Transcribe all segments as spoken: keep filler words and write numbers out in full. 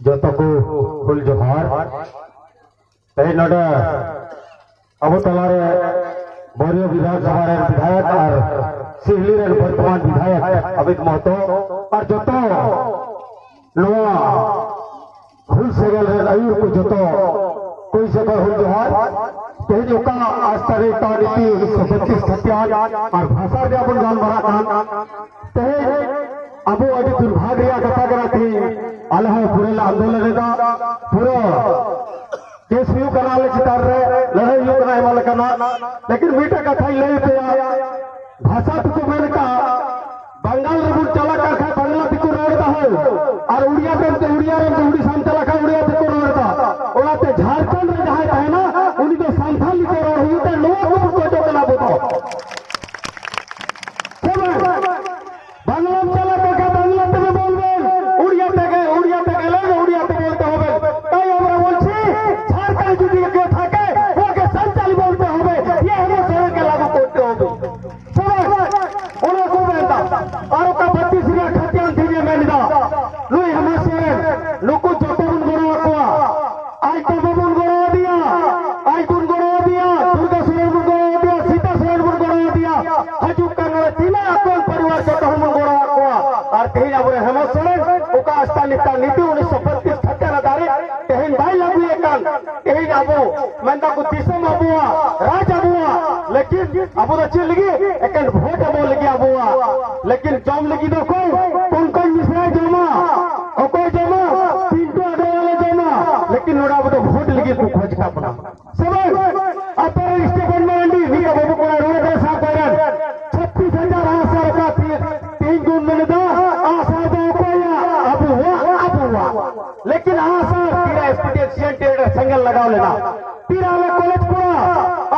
ᱡᱚᱛᱚ ᱠᱚ ᱦᱩᱞ ᱡᱚᱦᱟᱨ᱾ ᱛᱮᱦᱮᱧ ᱱᱚᱰᱮ ᱟᱵᱚ ᱛᱟᱞᱟᱨᱮ ᱵᱚᱨᱤᱭᱚ ᱵᱤᱫᱷᱟᱱ ᱥᱚᱵᱷᱟ ᱨᱮᱱ ᱵᱤᱫᱷᱟᱭᱚᱠ ᱟᱨ ᱥᱤᱦᱞᱤ ᱨᱮᱱ ᱵᱚᱨᱛᱚᱢᱟᱱ ᱵᱤᱫᱷᱟᱭᱚᱠ ᱟᱵᱤᱫ ᱢᱚᱦᱛᱚ ᱟᱨ ᱡᱚᱛᱚ ᱱᱚᱣᱟ ᱦᱩᱞ ᱥᱮᱸᱜᱮᱞ ᱨᱮᱱ ᱟᱹᱭᱩᱨ ᱠᱚ ᱡᱚᱛᱚ ᱠᱚ ᱥᱮ ᱠᱚ ᱦᱩᱞ ᱡᱚᱦᱟᱨ᱾ ᱛᱮᱦᱮᱧ ᱚᱠᱟ ᱟᱥᱛᱟ ᱨᱮ ᱚᱠᱟ ᱨᱤᱛᱤ ᱩᱱᱤᱥᱥᱚ ᱵᱚᱛᱛᱨᱤᱥ ᱠᱷᱟᱹᱛᱤᱭᱟᱱ ᱟᱨ ᱵᱷᱟᱥᱟ ᱨᱮᱭᱟᱜ ᱵᱚᱱ ᱜᱟᱞᱢᱟᱨᱟᱜ ᱠᱟᱱ, ᱛᱮᱦᱮᱧ ᱟᱵᱚ ᱟᱹᱰᱤ ᱫᱩᱨᱵᱷᱟᱜᱽ ᱨᱮᱭᱟᱜ ᱠᱟᱛᱷᱟ ᱠᱟᱱᱟ᱾ ᱛᱮᱦᱮᱧ ᱟᱞᱮ ᱦᱚᱸ ᱯᱩᱨᱟᱹ ᱞᱮ ᱟᱱᱫᱳᱞᱚᱱ ᱮᱫᱟ, ᱯᱩᱨᱟᱹ ᱠᱮᱥ ᱦᱩᱭᱩᱜ ᱠᱟᱱᱟ ᱟᱞᱮ ᱪᱮᱛᱟᱱ ᱨᱮ, ᱞᱟᱹᱲᱦᱟᱹᱭ ᱦᱩᱭᱩᱜ ᱠᱟᱱᱟ ᱟᱭᱢᱟ ᱞᱮᱠᱟᱱᱟᱜ᱾ ᱞᱮᱠᱤᱱ ᱢᱤᱫᱴᱮᱡ ᱠᱟᱛᱷᱟᱧ ᱞᱟᱹᱭ ᱟᱯᱮᱭᱟ, ᱵᱷᱟᱥᱟ ᱛᱮᱠᱚ ᱢᱮᱱ ᱠᱟᱜ, ᱵᱟᱝᱜᱟᱞ ᱨᱮᱵᱚᱱ ᱪᱟᱞᱟᱜ ᱠᱟᱱ ᱠᱷᱟᱱ ᱵᱟᱝᱞᱟ ᱛᱮᱠᱚ ᱨᱚᱲ ᱮᱫᱟ ᱦᱳ, ᱟᱨ ᱩᱲᱤᱭᱟ ᱨᱮᱱ ᱛᱮ ᱩᱲᱤᱭᱟ ᱨᱮᱱ ᱛᱮ ᱩᱲᱤᱥᱥᱟᱢ ᱪᱟᱞᱟᱜ ᱠᱷᱟᱱ ᱩᱲᱤᱭᱟ ᱛᱮᱠᱚ ᱨᱚᱲ ᱮᱫᱟ᱾ ᱚᱱᱟᱛᱮ ᱡᱷᱟᱲᱠᱷᱚᱸᱰ ᱨᱮ ᱡᱟᱦᱟᱸᱭ ᱛᱟᱦᱮᱱᱟ ᱩᱱᱤ ᱫᱚ ᱥᱟᱱᱛᱷᱟᱞᱤ ᱛᱮ ᱨᱚᱲ ᱦᱩᱭᱩᱜ ᱛᱮ ᱱᱚᱣᱟ ᱠᱚᱵᱚᱱ ᱠᱷᱚᱡᱚᱜ ᱠᱟᱱᱟ ᱟᱵᱚ ᱫᱚ᱾ ᱥᱮ ᱵᱟᱝ? ᱵᱟᱝᱞᱟᱢ ᱪᱟᱞᱟᱜ ᱠᱟᱱ ᱠᱷᱟᱱ ᱵᱟᱝᱞᱟ ᱛᱮᱜᱮ ᱵᱚᱞ ᱵᱮᱱ, ᱩᱲᱤᱭᱟ ᱛᱮᱜᱮ, ᱩᱲᱤᱭᱟ ᱛᱮᱜᱮ ᱞᱟᱹᱭ ᱢᱮ, ᱩᱲᱤᱭᱟ ᱛᱮ বলতে হবে। তাই আমরা বলছি, ঝাড়খণ্ড যদি কেউ থাকে, ওকে সাঁওতালি বলতে হবে। ये हमें সবাইকে লাগু করতে হবে। সবাই, ওরা খুব এটা। আর ওটা বত্রিশ রিয়া খাতিয়ান দিয়ে মেন দাও। নুই হামাসেন, নুকু যত বন গড়ো আকোয়া। ᱟᱡ ᱵᱟᱵᱟ ᱵᱚᱱ ᱜᱚᱲᱚ ᱟᱫᱮᱭᱟ, ᱟᱡ ᱵᱚᱱ ᱜᱚᱲᱚ ᱟᱫᱮᱭᱟ, ᱫᱩᱨᱜᱟ ᱥᱚᱨᱮᱱ ᱵᱚᱱ ᱜᱚᱲᱚ ᱟᱫᱮᱭᱟ, ᱥᱤᱛᱟ ᱥᱚᱨᱮᱱ ᱵᱚᱱ ᱜᱚᱲᱚ ᱟᱫᱮᱭᱟ, ᱦᱤᱡᱩᱜ ᱠᱟᱱ ᱱᱚᱰᱮ ᱛᱤᱱᱟᱹᱜ ᱟᱠᱚᱨᱮᱱ ᱯᱚᱨᱤᱵᱟᱨ ᱡᱚᱛᱚ ᱦᱚᱲ ᱵᱚᱱ ᱜᱚᱲᱚ ᱟᱫ ᱠᱚᱣᱟ᱾ ᱟᱨ ᱛᱮᱦᱮᱧ ᱟᱵᱚᱨᱮᱱ ᱦᱮᱢᱚᱱᱛ ᱥᱚᱨᱮᱱ ᱚᱠᱟ ᱟᱥᱛᱷᱟ ᱱᱮᱛᱟ ᱱᱤᱛᱤ ᱩᱱᱤᱥᱥᱚ ᱵᱚᱛᱛᱨᱤᱥ ᱴᱷᱟᱹᱠᱟᱹᱱ ᱫᱟᱨᱮ ᱛᱮᱦᱮᱧ ᱵᱟᱭ ᱞᱟᱹᱜᱩᱭᱮᱫ ᱠᱟᱱ, ᱛᱮᱦᱮᱧ ᱟᱵᱚ ᱢᱮᱱᱫᱟ ᱠᱚ ᱫᱤᱥᱚᱢ ᱟᱵᱚᱣᱟᱜ, ᱨᱟᱡᱽ ᱟᱵᱚᱣᱟᱜ, ᱞᱮᱠᱤᱱ ᱟᱵᱚ ᱫᱚ ᱪᱮᱫ ᱞᱟᱹᱜᱤᱫ? ᱮᱠᱮᱱ ᱵᱷᱳᱴ ᱟᱵᱚ ᱞᱟᱹᱜᱤᱫ ᱟᱵᱚᱣᱟᱜ, ᱞᱮᱠᱤᱱ ᱡᱚᱢ ᱞᱟᱹᱜᱤᱫ ᱫᱚ ᱚᱠᱚᱭ? ᱯᱚᱝᱠᱚᱡᱽ ᱢᱤᱥᱨᱟᱭ ᱡᱚᱢᱟ, ᱚᱠᱚᱭ ᱡᱚᱢᱟ? ᱯᱤᱱᱴᱩ ᱟᱰᱣᱟᱞᱮ ᱡᱚᱢᱟ, ᱞᱮᱠᱤᱱ ᱱᱚᱰᱮ ᱟᱵᱚ ᱫᱚ ᱵᱷᱳᱴ ᱞᱟᱹᱜᱤᱫ ᱠᱚ ᱠᱷᱚᱡᱽ ᱠᱟᱜ ᱵᱚᱱᱟ᱾ ᱥᱮ ᱵᱟᱝ? ᱟᱯᱮ ᱨᱮᱱ ᱥᱴᱤᱯᱷᱮᱱ ᱢᱟᱨᱟᱱᱰᱤ, ᱱᱤᱭᱟᱹ ᱵᱟᱹᱵᱩ ᱠᱚᱲᱟ ᱨᱚᱲ ᱠᱟᱱᱟ ᱥᱟᱵ ᱠᱚᱨᱮᱱ ᱪᱷᱚᱛᱨᱤᱥ ᱦᱟᱡᱟᱨ ᱟᱥᱟᱨ ᱚᱠᱟ ᱛᱤ-, ᱛᱤᱦᱤᱧ ᱠᱚ ᱢᱮᱱ ᱮᱫᱟ, ᱟᱥᱟᱨ ᱫᱚ ᱚᱠᱚᱭᱟᱜ? ᱟᱵᱚᱣᱟᱜ, ᱟᱵᱚᱣᱟᱜ᱾ ᱞᱮᱠᱤᱱ ᱟᱥᱟᱨ ᱛᱤᱨᱟ ᱮᱥᱯᱤᱴᱮᱞ ᱥᱤᱭᱮᱱᱴᱮ ᱨᱮ ᱥᱮᱸᱜᱮᱞ ᱞᱟᱜᱟᱣ ᱞᱮᱱᱟ᱾ ᱛᱤᱨᱟ ᱟᱞᱮ ᱠᱚᱞᱮᱡᱽ ᱠᱚᱲᱟ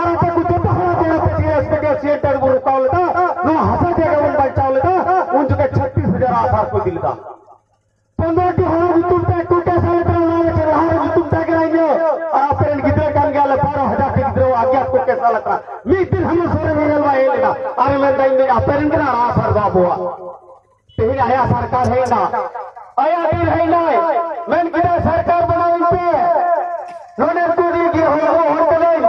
ᱟᱨ ᱟᱯᱮ ᱠᱚ ᱡᱚᱛᱚ ᱦᱚᱲ ᱠᱚ ᱛᱤᱨᱟ ᱮᱥᱯᱤᱴᱮᱞ ᱥᱤᱭᱮᱱᱴᱮ ᱵᱚᱱ ᱨᱚᱠᱟᱣ ᱞᱮᱫᱟ, ᱱᱚᱣᱟ ᱦᱟᱥᱟ ᱡᱟᱭᱜᱟ ᱵᱚᱱ ᱵᱟᱧᱪᱟᱣ ᱞᱮᱫᱟ, ᱩᱱ ᱡᱚᱠᱷᱮᱡ ᱪᱷᱚᱛᱨᱤᱥ ᱦᱟᱡᱟᱨ ᱟᱥᱟᱨ ᱠᱚ ᱤᱫᱤ ᱞᱮᱫᱟ᱾ ᱯᱚᱱᱨᱚ ᱴᱤ ᱦᱚᱲ ᱧᱩᱛᱩᱢ ᱛᱮ ᱠᱚ ᱠᱮᱥ ᱞᱮᱫᱟ, ᱚᱱᱟ ᱞᱟᱦᱟ ᱨᱮ ᱧᱩᱛᱩᱢ ᱛᱟᱦᱮᱸ ᱠᱟᱱᱟ ᱤᱧᱟᱹᱜ᱾ ᱟᱨ ᱟᱯᱮ ᱨᱮᱱ ᱜᱤᱫᱽᱨᱟᱹ ᱠᱟᱱ ᱜᱮᱭᱟᱞᱮ, ᱵᱟᱨᱚ ᱦᱟᱡᱟᱨ ᱴᱤ ᱜᱤᱫᱽᱨᱟᱹ ᱟᱜᱭᱟᱛ ᱠᱚ ᱠᱮᱥ ᱞᱮᱫᱟ᱾ ᱢᱤᱫ ᱫᱤᱱ ᱦᱚᱸ ᱥᱚᱨᱮ ᱧᱮᱧᱮᱞ ᱵᱟᱭ ᱦᱮᱡ ᱞᱮᱱᱟ᱾ ᱟᱨ ᱢᱮᱱᱫᱟ, ᱤᱧ ᱫᱚ ᱟᱯᱮ ᱨᱮᱱ ᱠᱟᱱᱟ, ᱟᱥᱟᱨ ᱫᱚ ᱟᱵᱚᱣᱟᱜ᱾ ᱛᱮᱦᱮᱧ ᱟᱭᱟᱜ ᱥᱚᱨᱠᱟᱨ ᱦᱮᱡ ᱮᱱᱟ, ᱟᱭᱟᱜ ᱫᱤᱱ ᱦᱮᱡ ᱮᱱᱟᱭ᱾ ᱢᱮᱱ ᱠᱮᱫᱟ, "ᱥᱚᱨᱠᱟᱨ ᱵᱮᱱᱟᱣ ᱤᱧ ᱯᱮ, ᱱᱚᱰᱮ ᱠᱚ ᱤᱫᱤ ᱜᱮ ᱦᱚᱲ ᱦᱚᱲ ᱠᱟᱹᱱᱟᱹᱧ,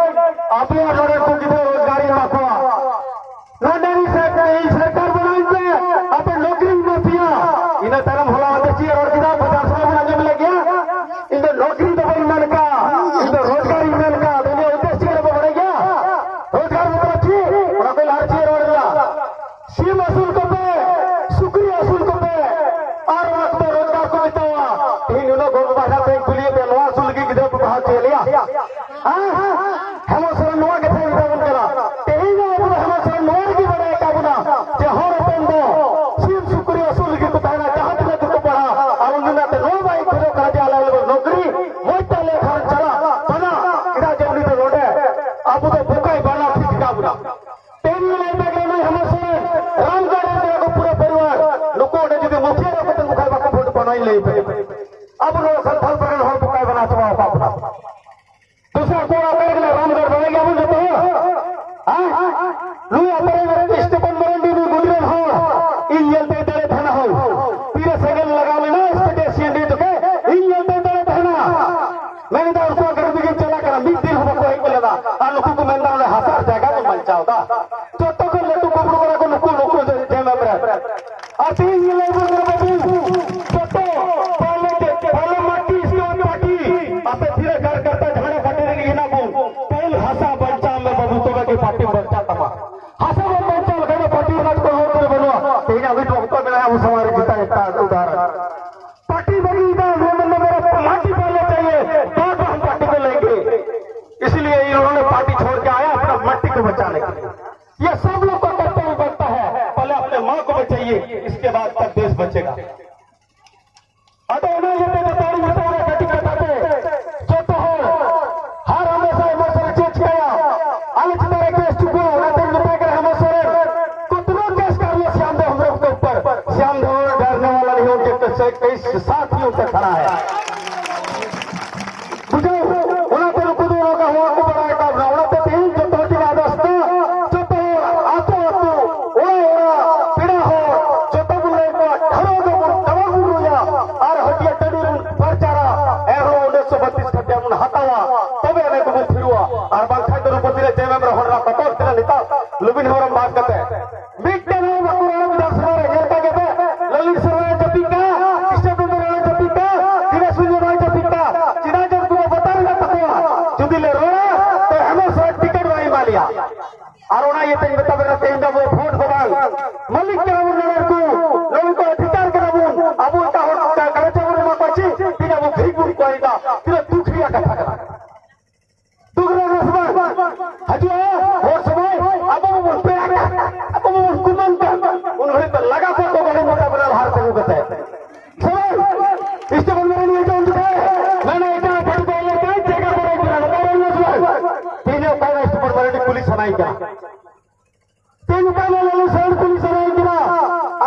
ᱟᱯᱮᱭᱟᱜ ᱱᱚᱰᱮ ᱠᱚ ᱜᱤᱫᱽᱨᱟᱹ ᱨᱳᱡᱽᱜᱟᱨ ᱤᱧ ᱮᱢᱟ ᱠᱚᱣᱟ, ᱱᱚᱰᱮ ᱤᱧ ᱥᱚᱨᱠᱟᱨ, ᱤᱧ ᱥᱚᱨᱠᱟᱨ ᱵᱮᱱᱟᱣ ᱤᱧ ᱯᱮ, ᱟᱯᱮ ᱱᱚᱠᱨᱤᱧ ᱮᱢᱟ ᱯᱮᱭᱟ᱾" ᱤᱱᱟᱹ ᱛᱟᱭᱱᱚᱢ ᱦᱚᱞᱟ ᱢᱟᱫᱷᱮᱨ ᱪᱮᱫ ᱨᱚᱲ ᱠᱮᱫᱟ, ᱵᱟᱡᱟᱨ ᱥᱚᱵᱷᱟ ᱵᱚᱱ ᱟᱸᱡᱚᱢ ᱞᱮᱫ ᱜᱮᱭᱟ, "ᱤᱧ ᱫᱚ ᱱᱚᱠᱨᱤ ᱫᱚ ᱵᱟᱹᱧ ᱢᱮᱱ ᱠᱟᱜ, ᱤᱧ ᱫᱚ ᱨᱳᱡᱽᱜᱟᱨ ᱤᱧ ᱢᱮᱱ ᱠᱟᱜ᱾" ᱟᱫᱚ ᱩᱱᱤᱭᱟᱜ ᱩᱫᱽᱫᱮᱥ ᱪᱮᱫ ᱠᱟᱱᱟ ᱵᱚ ᱵᱟᱲᱟᱭ ᱜᱮᱭᱟ? ᱨᱳᱡᱽᱜᱟᱨ ᱢᱚᱛᱞᱚᱵ ᱪᱮᱫ? ᱚᱱᱟ ᱠᱚ ᱞᱟᱦᱟ ᱪᱮᱫ ᱨᱚᱲ ᱮᱫᱟ? ᱥᱤᱢ ᱟᱹᱥᱩᱞ ᱠᱚᱯᱮ, ᱥᱩᱠᱨᱤ ᱟᱹᱥᱩᱞ ᱠᱚᱯᱮ, ᱟᱨ ᱚᱱᱟ ᱠᱚᱫᱚ ᱨᱳᱡᱽᱜᱟᱨ ᱠᱚ ᱢᱮᱛᱟᱣᱟ᱾ ᱛᱮᱦᱮᱧ ᱩᱱᱟᱹᱜ ᱜᱚᱜᱚ ᱵᱟᱵᱟ ᱦᱮᱱᱟᱜ ᱯᱮ, ᱠᱩᱞᱤᱭᱮᱫ ᱯᱮ, ᱱᱚᱣᱟ ᱟᱹᱥᱩᱞ ᱞᱟᱹᱜᱤᱫ ᱜᱤᱫᱽᱨᱟᱹ ᱯᱮ ᱯᱟᱲᱦᱟᱣ ᱦᱚᱪᱚᱭᱮᱫ ᱞᱮᱭᱟ? ᱦᱮᱸ? ᱦᱮᱢᱚᱱ ᱥᱚᱨᱮᱱ ᱱᱚᱣᱟ ᱠᱟᱛᱷᱟᱭ ᱢᱮᱛᱟ ᱵᱚᱱ ᱠᱟᱱᱟ᱾ ᱛᱮᱦᱮᱧ ᱦᱚᱸ ᱟᱵᱚ ᱫᱚ ᱦᱮᱢᱚᱱ ᱥᱚᱨᱮᱱ ᱱᱚᱣᱟ ᱨᱮᱜᱮ ᱵᱟᱰᱟᱭ ᱟᱠᱟᱫ ᱵᱚᱱᱟ ᱡᱮ ᱦᱚᱲ ᱦᱚᱯᱚᱱ ᱫᱚ ᱥᱤᱢ ᱥᱩᱠᱨᱤ ᱟᱹᱥᱩᱞ ᱞᱟᱹᱜᱤᱫ ᱠᱚ ᱛᱟᱦᱮᱱᱟ, ᱡᱟᱦᱟᱸ ᱛᱤᱱᱟᱹᱜ ᱜᱮᱠᱚ ᱯᱟᱲᱦᱟᱜ᱾ ᱟᱨ ᱩᱱᱤ ᱚᱱᱟᱛᱮ ᱱᱚᱣᱟ ᱵᱟᱭ ᱠᱷᱚᱡᱚᱜ ᱠᱟᱱᱟ ᱡᱮ ᱟᱞᱮ ᱟᱞᱮ ᱱᱚᱠᱨᱤ ᱢᱚᱡᱽ ᱛᱮ ᱟᱞᱮ ᱜᱷᱟᱨᱚᱸᱡᱽ ᱪᱟᱞᱟᱜ ᱠᱟᱱᱟ, ᱪᱮᱫᱟᱜ ᱡᱮ ᱩᱱᱤ ᱫᱚ ᱱᱚᱰᱮ ᱟᱵᱚ ᱫᱚ ᱵᱚᱠᱟᱭ ᱵᱟᱱᱟ ᱴᱷᱤᱠ ᱟᱠᱟᱫ ᱵᱚᱱᱟ᱾ ᱛᱮᱦᱮᱧ ᱞᱟᱹᱭ ᱯᱮ ᱠᱟᱱᱟ, ᱱᱩᱭ ᱦᱮᱢᱚᱱ ᱥᱚᱨᱮᱱ, ᱨᱟᱢᱜᱚᱲ ᱨᱮᱱ ᱠᱟᱱᱟ ᱠᱚ ᱯᱩᱨᱟᱹ ᱯᱚᱨᱤᱵᱟᱨ᱾ ᱱᱩᱠᱩ ᱚᱸᱰᱮ ᱡᱩᱫᱤ ᱢᱩᱠᱷᱤᱭᱟᱹ ᱨᱮ ᱚᱠᱚᱭ ᱴᱷᱮᱱ ᱵᱟᱠᱷᱟᱡ ᱵᱟᱠᱚ ᱵᱷᱳᱴ ᱯᱟᱱᱟᱭ ᱞᱟᱹᱭ ᱯᱮ᱾ ᱟᱵᱚ ᱱᱚᱣᱟ ᱥᱟᱱᱛᱟᱲ ᱯᱟᱨᱜᱟᱱᱟ ᱦᱚᱲ ᱠᱚ ᱵᱟᱭ ᱵᱮᱱᱟᱣ ᱪᱟᱵᱟ ᱟᱠᱟᱫ ᱵᱚᱱᱟ᱾ ᱫᱚᱥᱟᱨ ᱠᱚ ᱚᱲᱟᱜ ᱨᱮ ᱨᱟᱢᱜᱚᱲ ᱵᱟᱲᱟᱭ ᱜᱮᱭᱟ ᱵᱚᱱ ᱡᱚᱛᱚ ᱦᱚᱲ᱾ ᱦᱮᱸ? ᱱᱩᱭ ᱟᱯᱮ ᱨᱮᱱ ᱥᱴᱤᱯᱷᱮᱱ ᱢᱟᱨᱟᱱᱰᱤ, ᱱᱩᱭ ᱜᱩᱡᱽᱨᱟᱴ ᱦᱚᱲ, ᱤᱧ ᱧᱮᱞ ᱛᱮ ᱫᱟᱲᱮ ᱛᱟᱦᱮᱱᱟ ᱦᱚᱲ᱾ ᱛᱤᱨᱮ ᱥᱮᱸᱜᱮᱞ ᱞᱟᱜᱟᱣ ᱞᱮᱱᱟ, ᱥᱴᱮᱴ ᱥᱤ ᱮᱱ ᱰᱤ ᱡᱚᱠᱷᱮᱡ, ᱤᱧ ᱧᱮᱞ ᱛᱮ ᱫᱟᱲᱮ ᱛᱟᱦᱮᱱᱟ᱾ ᱢᱮᱱᱫᱟ, ᱩᱱᱠᱩᱣᱟᱜ ᱜᱟᱹᱰᱤ ᱛᱮᱜᱮ ᱪᱟᱞᱟᱜ ᱠᱟᱱᱟ, ᱢᱤᱫ ᱫᱤᱱ ᱦᱚᱸ ᱵᱟᱠᱚ ᱦᱮᱡ ᱞᱮᱫᱟ᱾ ᱟᱨ ᱱᱩᱠᱩ ᱠᱚ ᱢᱮᱱᱫᱟ, ᱚᱸᱰᱮ ᱦᱟᱥᱟ ᱟᱨ ᱡᱟᱭᱜᱟ ᱵᱚᱱ ᱵᱟᱧᱪᱟᱣ ᱮᱫᱟ᱾ ᱡᱚᱛᱚ ᱠᱷᱚᱱ ᱞᱟᱹᱴᱩ ᱠᱩᱢᱵᱽᱲᱩ ᱠᱟᱱᱟ ᱠᱚ ᱱᱩᱠᱩ, ᱱᱩᱠᱩ ᱡᱮ ᱮᱢ ᱮᱢ ᱨᱮ᱾ ᱟᱨ ᱛᱮᱦᱮᱧ ᱧᱮᱞ ᱵᱚᱱ ᱠᱟᱱᱟ ᱵᱟᱹᱵᱩ, ᱡᱚᱛᱚ ᱯᱟᱦᱞᱮ, ᱯᱟᱦᱞᱮ ᱢᱟᱴᱤ, ᱤᱥᱠᱮ ᱵᱟᱫ ᱯᱟᱨᱴᱤ᱾ ᱟᱯᱮ ᱛᱤᱱᱟᱹᱜ ᱠᱟᱨᱠᱟᱨᱛᱟ ᱡᱟᱦᱟᱸ ᱨᱮ ᱯᱟᱨᱴᱤ ᱨᱮᱜᱮ ᱦᱮᱱᱟᱜ ᱵᱚᱱ, ᱯᱟᱹᱦᱤᱞ ᱦᱟᱥᱟ ᱵᱟᱧᱪᱟᱣ ᱢᱮ ᱵᱟᱹᱵᱩ, ᱛᱚᱵᱮ ᱜᱮ ᱯᱟᱨᱴᱤ ᱵᱟᱧᱪᱟᱜ ᱛᱟᱢᱟ᱾ ᱦᱟᱥᱟ ᱵᱟᱢ ᱵᱟᱧᱪᱟᱣ ᱞᱮᱠᱷᱟᱱ ᱫᱚ ᱯᱟᱨᱴᱤ ᱨᱮᱱᱟᱜ ᱠᱳᱱᱳ ᱚᱨᱛᱷᱚ ᱵᱟᱹᱱᱩᱜᱼᱟ᱾ ᱛᱮᱦᱮᱧ ᱟᱵᱚ ᱴᱷᱮᱱ ᱚᱠᱛᱚ ᱢᱮᱱᱟᱜᱼᱟ, ᱟᱵᱚ ᱥᱚᱢᱟᱡᱽ ᱨᱮ ᱡᱮᱴᱟ ᱮᱠᱴᱟ ᱩᱫᱟᱦᱚᱨᱚᱱ᱾ पार्टी बनी ना, ये मतलब मेरा माटी पहले चाहिए, बाद में हम पार्टी को लेंगे। इसलिए इन्होंने पार्टी छोड़ के आया अपना माटी को बचाने के लिए। ये सब लोग का कर्तव्य बनता है, पहले अपने माँ को बचाइए, इसके बाद तब देश बचेगा। ᱟᱫᱚ ᱚᱱᱟ ᱤᱭᱟᱹᱛᱮ ᱡᱚᱛᱚ ᱦᱚᱲᱤᱧ ᱢᱮᱛᱟ ᱵᱚᱱᱟ ᱠᱟᱹᱴᱤᱡ ᱠᱟᱛᱷᱟ ᱛᱮ, ᱡᱚᱛᱚ ᱦᱚᱲ ᱦᱟᱨ ᱦᱟᱢᱮᱥᱟ ᱮᱢᱚᱱ ᱥᱟᱨᱮ ᱪᱮᱫ ᱪᱤᱠᱟᱹᱭᱟ, ᱟᱞᱮ ᱪᱮᱛᱟᱱ ᱨᱮ ᱠᱮᱥ ᱪᱩᱠᱩ, ᱚᱱᱟᱛᱮ ᱢᱮᱛᱟᱭ ᱠᱟᱱᱟ ᱦᱮᱢᱚᱱ ᱥᱚᱨᱮᱱ, ᱠᱚᱛᱱᱟ ᱠᱮᱥ ᱠᱟᱨ ᱞᱮ ᱥᱭᱟᱢ ᱫᱮᱣ ᱦᱮᱢᱵᱨᱚᱢ ᱠᱮ ᱩᱯᱚᱨ, ᱥᱭᱟᱢ ᱫᱮᱣ ᱰᱟᱨᱱᱮ ᱣᱟᱞᱟ ᱱᱟᱦᱤ ᱦᱳ, ᱩᱱᱠᱮ ᱠᱮᱥ ᱥᱟᱛᱷ ᱦᱤ ᱩᱱᱠᱟ ᱠᱷᱟᱲᱟ ᱦᱟᱭ᱾ ᱵᱩᱡᱷᱟᱹᱣ? ᱚᱱᱟᱛᱮ ᱱᱩᱠᱩ ᱫᱚ ᱱᱚᱝᱠᱟ ᱦᱚᱲ ᱠᱚ ᱵᱟᱲᱟᱭ ᱠᱟᱜ ᱵᱚᱱᱟ᱾ ᱚᱱᱟᱛᱮ ᱛᱮᱦᱮᱧ ᱡᱚᱛᱚ ᱦᱚᱲ ᱴᱷᱮᱱ ᱟᱨᱫᱟᱥ ᱫᱚ, ᱡᱚᱛᱚ ᱦᱚᱲ, ᱟᱹᱛᱩ ᱟᱹᱛᱩ, ᱚᱲᱟᱜ ᱚᱲᱟᱜ, ᱯᱮᱲᱟ ᱦᱚᱲ, ᱡᱚᱛᱚ ᱵᱚᱱ ᱞᱟᱹᱭ ᱠᱚᱣᱟ, ᱴᱷᱟᱲᱚ ᱜᱮᱵᱚᱱ, ᱴᱟᱢᱟᱠ ᱵᱚᱱ ᱨᱩᱭᱟ ᱟᱨ ᱦᱟᱹᱴᱤᱭᱟᱹ ᱴᱟᱺᱰᱤ ᱨᱮᱵᱚᱱ ᱯᱟᱨᱪᱟ ᱢᱟᱹᱞᱤᱠ ᱠᱟᱱᱟ ᱵᱚᱱ ᱱᱚᱰᱮ ᱨᱮᱠᱚ, ᱱᱚᱰᱮ ᱠᱚ ᱚᱫᱷᱤᱠᱟᱨ ᱠᱟᱱᱟ ᱵᱚᱱ, ᱟᱵᱚ ᱮᱴᱟᱜ ᱦᱚᱲ ᱠᱚ ᱜᱟᱨᱚᱡᱽ ᱵᱚᱱ ᱮᱢᱟ ᱠᱚᱣᱟ ᱪᱮᱫ? ᱛᱤᱱᱟᱹᱜ ᱟᱵᱚ ᱵᱷᱤᱠ ᱵᱚᱱ ᱠᱚᱭ ᱮᱫᱟ, ᱛᱤᱱᱟᱹᱜ ᱫᱩᱠ ᱨᱮᱭᱟᱜ ᱠᱟᱛᱷᱟ ᱠᱟᱱᱟ᱾ ᱫᱩᱠ ᱨᱮᱭᱟᱜ ᱨᱟᱥᱵᱟ ᱦᱤᱡᱩᱜᱼᱟ, ᱦᱚᱲ ᱥᱚᱢᱚᱭ ᱟᱵᱚ ᱵᱚᱱ ᱯᱮᱲᱟ ᱠᱟᱜ, ᱟᱵᱚ ᱵᱚᱱ ᱠᱩᱢᱟᱹᱝ ᱠᱟᱜ, ᱩᱱ ᱜᱷᱟᱹᱲᱤᱡ ᱫᱚ ᱞᱟᱜᱟ ᱠᱚᱣᱟ ᱠᱚ ᱜᱟᱹᱰᱤ ᱢᱚᱴᱟ ᱵᱮᱱᱟᱣ ᱦᱟᱨ ᱛᱤᱸᱜᱩ ᱠᱟᱛᱮ᱾ ᱥᱚᱢᱚᱭ ᱥᱴᱮᱯᱷᱟᱱ ᱢᱟᱨᱰᱤ ᱱᱤᱭᱟᱹ ᱡᱚᱢ ᱡᱩᱴᱷᱟᱹ, ᱢᱮᱱᱟ ᱮᱴᱟᱜ ᱯᱟᱨᱴᱤ ᱠᱚ ᱚᱞ ᱞᱮᱠᱷᱟᱱ ᱡᱟᱭᱜᱟ ᱠᱚ ᱨᱮ ᱵᱮᱱᱟᱣ ᱠᱟᱜ, ᱚᱞ ᱞᱮᱠᱷᱟᱱ ᱛᱮᱦᱮᱧ ᱚᱠᱟᱨᱮ ᱥᱴᱮᱯᱷᱟᱱ ᱢᱟᱨᱰᱤ ᱠᱩᱞᱤ ᱥᱟᱱᱟᱧ ᱠᱟᱱᱟ᱾ ᱛᱮᱦᱮᱧ ᱚᱠᱟ ᱦᱤᱞᱳᱜ ᱞᱟᱞᱩ ᱥᱟᱹᱲ ᱠᱩᱞᱤ ᱥᱟᱱᱟᱧ ᱠᱟᱱᱟ,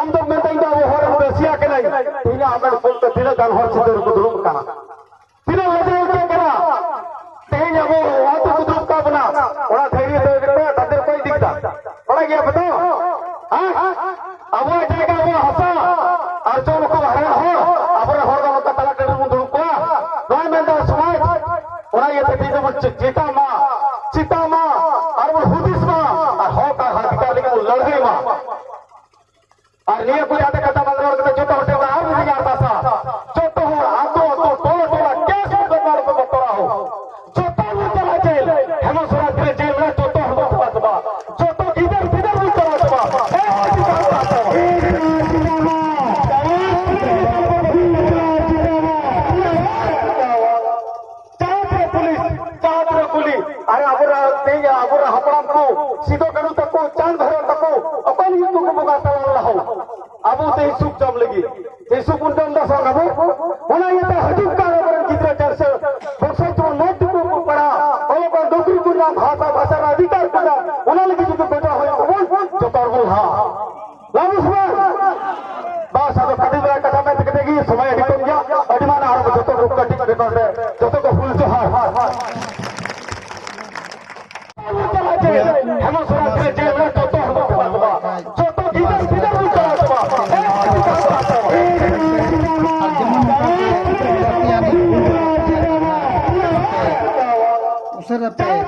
ᱟᱢ ᱫᱚᱢ ᱢᱮᱱᱫᱟ ᱤᱧ ᱫᱚ ᱟᱵᱚ ᱦᱚᱲ ᱨᱮᱱ ᱨᱟᱹᱥᱤᱭᱟ ᱠᱟᱹᱱᱟᱹᱧ᱾ ᱛᱮᱦᱮᱧ ᱟᱢᱮᱢ ᱠᱩᱞ ᱛᱮ ᱛᱤᱱᱟᱹᱜ ᱜᱟᱱ ᱦᱚᱲ ᱥᱤᱫᱟᱹ ᱨᱮᱠᱚ ᱫᱩᱲᱩᱵ ᱟᱠᱟᱱᱟ? ᱛᱤᱱᱟᱹᱜ ᱞᱟᱡᱟᱣ ᱟᱹᱭᱠᱟᱹᱜ ᱠᱟᱱᱟ? ᱛᱮᱦᱮᱧ ᱟᱵᱚ ᱚᱲᱟᱜ ᱛᱮᱠᱚ ᱫᱩᱲᱩᱵ ᱟᱠᱟᱫ ᱵᱚᱱᱟ, ᱚᱲᱟᱜ ᱫᱷᱟᱹᱨᱤ ᱫᱚ ᱮᱠᱴᱟ ᱛᱟᱛᱮᱨ ᱠᱚ ᱤᱫᱤ ᱠᱮᱫᱟ᱾ ᱵᱟᱲᱟᱭ ᱜᱮᱭᱟ ᱯᱮ ᱛᱚ? ᱦᱮᱸ? ᱟᱵᱚᱣᱟᱜ ᱡᱟᱭᱜᱟ, ᱟᱵᱚᱣᱟᱜ ᱦᱟᱥᱟ, ᱟᱨ ᱡᱚᱢ ᱠᱚ ᱵᱟᱦᱨᱮ ᱦᱚᱲ, ᱟᱵᱚᱨᱮᱱ ᱦᱚᱲ ᱫᱚ ᱱᱚᱝᱠᱟ ᱛᱟᱞᱟ ᱴᱟᱺᱰᱤ ᱨᱮᱵᱚᱱ ᱫᱩᱲᱩᱵ ᱠᱚᱣᱟ᱾ ᱱᱚᱣᱟ ᱢᱮᱱᱫᱟ ᱥᱚᱢᱟᱡᱽ, ᱚᱱᱟ ᱤᱭᱟᱹᱛᱮ ᱛᱮᱦᱮᱧ ᱫᱚᱵᱚᱱ ᱪᱮ-, ᱪᱮᱛᱟ ᱢᱟ, ᱪᱮᱛᱟ ᱢᱟ, ᱟᱨ ᱵᱚᱱ ᱦᱩᱫᱤᱥ ᱢᱟ, ᱟᱨ ᱦᱚᱠ ᱟᱨ ᱚᱫᱷᱤᱠᱟᱨ ᱞᱟᱹᱜᱤᱫ ᱵᱚᱱ ᱞᱟᱹᱲᱦᱟᱹᱭ ᱢᱟ᱾ ᱟᱨ ᱱᱤᱭᱟᱹ ᱠᱚ ᱡᱟᱦᱟᱸ ᱠᱟᱛᱷᱟ ᱵᱟᱝ ᱨᱚᱲ ᱠᱟᱛᱮ ᱡᱚᱛᱚ ᱦᱚᱲ ᱴᱷᱮᱱ ᱟᱨ ᱢᱤᱫ ᱟᱨᱫᱟᱥᱟ, ᱡᱚᱛᱚ ᱦᱚᱲ ᱟᱛᱳ ᱟᱛᱳ, ᱴᱚᱞᱟ ᱴᱚᱞᱟ, ᱠᱮᱥ ᱠᱚ ᱵᱮᱯᱟᱨ ᱠᱚ ᱵᱚᱛᱚᱨᱟ ᱦᱳ᱾ ᱡᱚᱛᱚ ᱵᱚᱱ ᱪᱟᱞᱟᱜ ᱡᱮᱞ, ᱦᱮᱢᱚᱱᱛ ᱥᱚᱨᱮᱱ ᱛᱤᱱᱟᱹᱜ ᱡᱮᱞ ᱢᱮᱱᱟᱜ ᱡᱚᱛᱚ ᱦᱚᱲ ᱵᱚᱱ ᱪᱟᱞᱟᱜ ᱪᱟᱵᱟ, ᱡᱚᱛᱚ ᱜᱤᱫᱟᱹᱨ ᱯᱤᱫᱟᱹᱨ ᱵᱚᱱ ᱪᱟᱞᱟᱜ ᱪᱟᱵᱟ᱾ ᱮ ᱟᱹᱰᱤ ᱵᱟᱝ ᱪᱟᱞᱟᱜ ᱪᱟᱵᱟ᱾ ᱪᱟᱞᱟᱜ ᱪᱟᱵᱟ ᱯᱩᱞᱤᱥ, ᱪᱟᱞᱟᱜ ᱪᱟᱵᱟ ᱜᱩᱞᱤ᱾ ᱟᱨ ᱟᱵᱚᱨᱮᱱ ᱛᱮᱦᱮᱧ ᱟᱵᱚᱨᱮᱱ ᱦᱟᱯᱲᱟᱢ ᱠᱚ, ᱥᱤᱫᱚ ᱠᱟᱹᱱᱦᱩ ᱛᱟᱠᱚ, ᱪᱟᱸᱫ ᱵᱷᱟᱭᱨᱚ ᱛᱟᱠᱚ, ᱚᱠᱚᱭ ᱞᱟᱹᱜᱤᱫ ᱠᱚ ᱵᱚᱸᱜᱟ ᱛᱟᱞᱟ ᱞᱮᱱᱟ ᱦᱳ? ᱟᱵᱚ ᱛᱮᱦᱮᱧ ᱥᱩᱠ ᱡᱚᱢ ᱞᱟᱹᱜᱤᱫ᱾ ᱛᱮᱦᱮᱧ ᱥᱩᱠ ᱵᱚᱱ ᱡᱚᱢ ᱮᱫᱟ ᱥᱮ ᱵᱟᱝ ᱟᱵᱚ? ᱚᱱᱟ ᱤᱭᱟᱹᱛᱮ ᱦᱤᱡᱩᱜ ᱠᱟᱱ ᱟᱵᱚᱨᱮᱱ ᱜᱤᱫᱽᱨᱟᱹ ᱪᱟᱨᱥᱮ ᱵᱚᱝᱥᱚ ᱡᱮᱢᱚᱱ ᱢᱚᱡᱽ ᱛᱮᱠᱚ ᱯᱟᱲᱦᱟᱜ, ᱚᱞᱚᱜ ᱯᱟᱲᱦᱟᱜ ᱱᱚᱠᱨᱤ ᱠᱚ ᱧᱟᱢ, ᱵᱷᱟᱥᱟ, ᱵᱷᱟᱥᱟ ᱨᱮᱱᱟᱜ ᱚᱫᱷᱤᱠᱟᱨ ᱠᱚ ᱧᱟᱢ, ᱚᱱᱟ ᱞᱟᱹᱜᱤᱫ ᱡᱩᱫᱤ ᱵᱮᱴᱟ ᱦᱩᱭᱩᱜ ᱛᱟᱵᱚᱱ, ᱡᱚᱛᱚ ᱦᱚᱲ ᱵᱚᱱ ᱞᱟᱦᱟᱜᱼᱟ᱾ ᱞᱟᱹᱜᱩ ᱥᱮ ᱵᱟᱝ? ᱵᱟᱥ, ᱟᱫᱚ ᱠᱟᱹᱴᱤᱡ ᱵᱮᱲᱟ ᱠᱟᱛᱷᱟ ᱢᱮᱱ ᱠᱟᱛᱮ ᱜᱮ ᱥᱚᱢᱚᱭ ᱟᱹᱰᱤ ᱠᱚᱢ ᱜᱮᱭᱟ, ᱟᱹᱰᱤ ᱢᱟᱨᱟᱝ ᱟᱨ ᱡᱚᱛᱚ ᱠᱚ ᱠᱟᱹᱴᱤᱡ ᱵᱮᱯᱟᱨ ᱨᱮ ᱡᱚᱛᱚ ᱠᱚ ᱦᱩᱞ ᱡᱚᱦᱟᱨ᱾ ᱦᱮᱢᱚᱱᱛ ᱥᱚᱨᱮᱱ ᱛᱤᱱᱟᱹᱜ ᱡᱮᱞ ᱢᱮᱱᱟᱜ ᱡᱚᱛᱚ ᱦᱚᱲ ᱵᱚᱱ ᱪᱟᱞᱟᱜ ᱛᱟᱵᱚᱱᱟ᱾ ᱡᱚᱛᱚ ᱜᱤᱫᱟᱹᱨ ᱯᱤᱫᱟᱹᱨ ᱵᱚᱱ ᱪᱟᱞᱟᱜ ᱛᱟᱵᱚᱱᱟ᱾ ᱩᱥᱟᱹᱨᱟ ᱯᱮ᱾